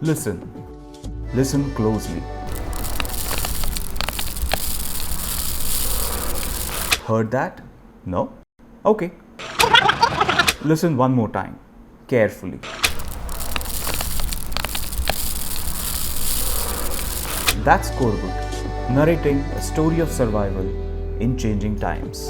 Listen. Listen closely. Heard that? No? Okay. Listen one more time, carefully. That's Korbut, narrating a story of survival in changing times.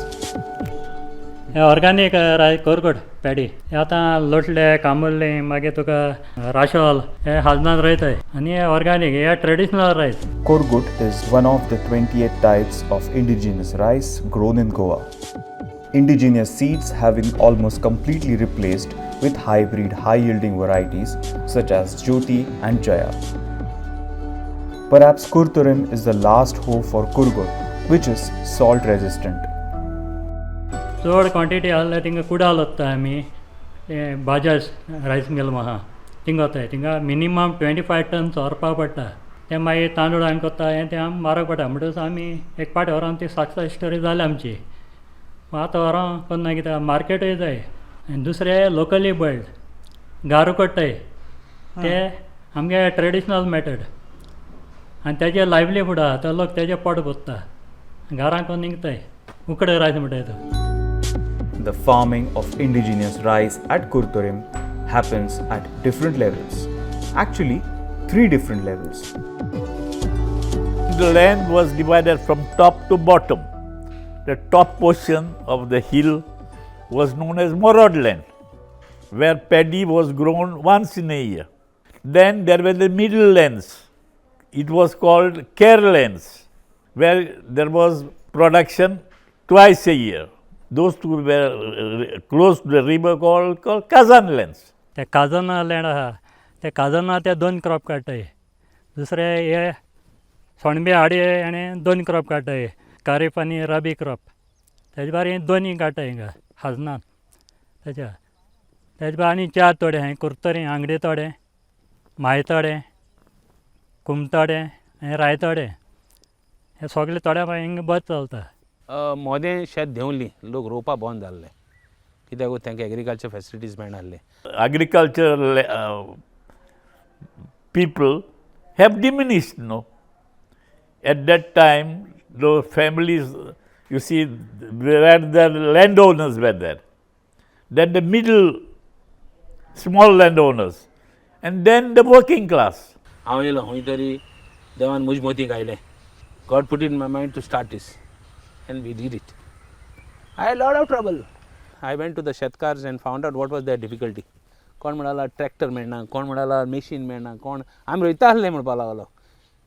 हे organic राय कोरगोट paddy हे आतां लोटले कामुर्ले मागीर तुका राशोल हे हाजनान रोयताय आनी हे ऑर्गॅनीक हे traditional rice. Korgut is one of the 28 types of indigenous rice grown in Goa. Indigenous seeds have been almost completely replaced with hybrid high yielding varieties such as Jyoti and Jaya. Perhaps Curtorim is the last hope for Kurgut, which is salt resistant. चड quantity आसल्यार थिंगा कुडाल वता आमी ते Bajaj rice मिल आहा थिंगा वताय थिंगा minimum 25 turns व्हरपाक पडटा. ते मागीर तांदूळ आमी कोत्ता हें तें आमी म्हारग पडटा म्हणटकच आमी एक पाट व्हरोन ती सक्सेस स्टोरी जाली आमची. आतां व्हरोन कोन्ना कित्याक मार्केटूय जाय आनी दुसरें लोकली बॉयल्ड गारो कोट्टाय ते आमगे ट्रेडिशनल मेथड आनी तेजे लायवलीहूड आहा तो लोक तेजे पोट भरता घरांक निगताय उकडे रायस म्हणटाय तो. The farming of indigenous rice at Curtorim happens at different levels. Actually, three different levels. The land was divided from top to bottom. The top portion of the hill was known as Morod land, where paddy was grown once in a year. Then there were the middle lands. It was called care lands, where there was production twice a year. Those two were close to the river called Kazan lands. ते काजना land आहा ते काजना ते दोन crop काडटाय. दुसरे हे सोणबे आडये आनी दोन क्रॉप काडटाय कारीफ आनी रबी क्रॉप. तेजे भायर हे दोनी काडटाय हिंगा हाजनान तेच्या तेजे भायर आनी चार तोडे हांवें कुर्तरी आंगडी तोडे माय तोडे कुमतोडे आनी रायतोडे हे सगळे थोड्या हिंगा बरें चलता. मोदें शेत देंवली लोक रोवपा बंद जाल्ले कित्याक तांकां एग्रीकल्चर फेसिलिटीज मेळनासले. Agricultural people have diminished, no. At that time, those families, you see, where the landowners were there, then the middle, small landowners, and then the working class. हांव येयलो खंय तरी देवान म्हज मोती घायलें. God put in my mind to start this and we did it. I had lot of trouble. I went to the शेतकार्स and found out what was their difficulty. कोण म्हणाला tractor मेळना, कोण म्हणाला मशीन मेळना, कोण आमी रोयता आसले म्हणपाक लागलो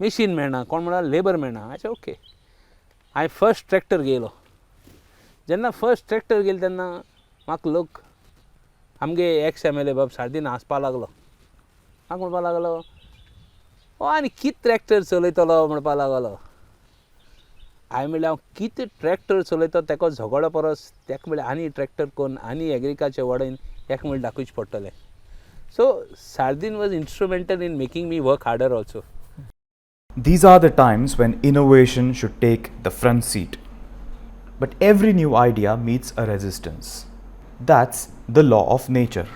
मशीन मेळना, कोण म्हणाला लेबर मेळना. अशें ओके हांवें फर्स्ट ट्रॅक्टर घेयलो. जेन्ना फर्स्ट ट्रॅक्टर घेयलो तेन्ना म्हाका लोक आमगे एक्स एम एल ए बाब सार्दीन हांसपाक लागलो. म्हाका म्हणपाक लागलो ओ आनी कित ट्रॅक्टर चलयतलो म्हणपाक लागलो. हांवें म्हणलें हांव कितें ट्रॅक्टर चलयता तेका झगडो परस तेका म्हणलें आनी ट्रॅक्टर कोन्न आनी एग्रीकल्चर वाडोवन तेका म्हणलें दाखोवचें पडटलें. So Sardinha was instrumental in making me work harder also. These are the times when innovation should take the front seat. But every new idea meets a resistance. That's the law of nature.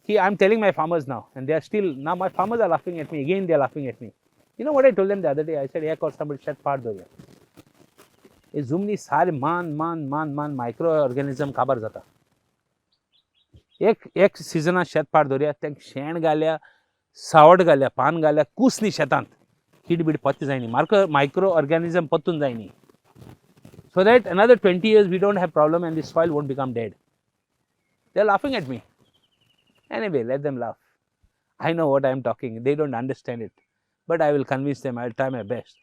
See, I'm telling my farmers now, and they are still, now my farmers are laughing at me, again they are laughing at me. You know what I told them the other day? I said, hey, somebody शेत पाड दवरया. हे जमनी सारे मान मान मान मान micro organism काबार जाता. एक एक सिजनात शेत पाड दवरया, तांकां शेण घाल्या, सावट घाल्या, पान घाल्या, कूस न्ही शेतांत, कीड बीड पत्ते जायनी, मायक्रो ऑर्गेनिजम पत्तून जायनी. So that another 20 years we don't have problem and the soil won't become dead. They are laughing at me. Anyway, let them laugh. I know what I am talking. They don't understand it. But I will convince them. I will try my best.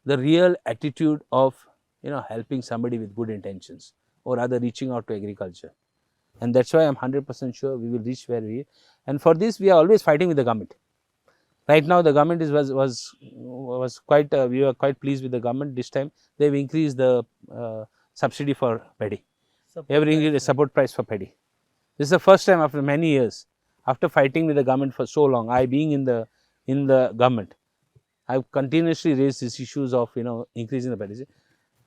The real attitude of, helping somebody with good intentions, or rather reaching out to agriculture. And that's why I'm 100% sure we will reach where we are. And for this, we are always fighting with the government. Right now, the government is was was was quite, we were quite pleased with the government. This time, they've increased the subsidy for paddy. Every increased the support price for paddy. This is the first time after many years, after fighting with the government for so long, I being in the government, I've continuously raised these issues of increasing the paddy.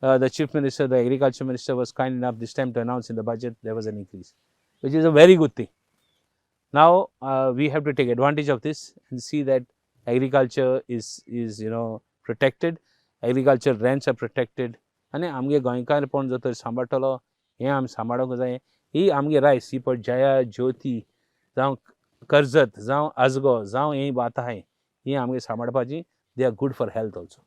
The chief minister, the agriculture minister was kind enough this time to announce in the budget there was an increase, which is a very good thing. Now we have to take advantage of this and see that agriculture is protected, agriculture rents are protected. आनी आमगे गोंयकारपण जर तर सांबाळटलो, हें आमी सांबाळूंक जाय. ही आमगे rice ही पळय जया, ज्योती जावं कर्जत जावं आजगो जावं ही भात आहाय, ही आमगे सांबाळपाची. They are good for health also.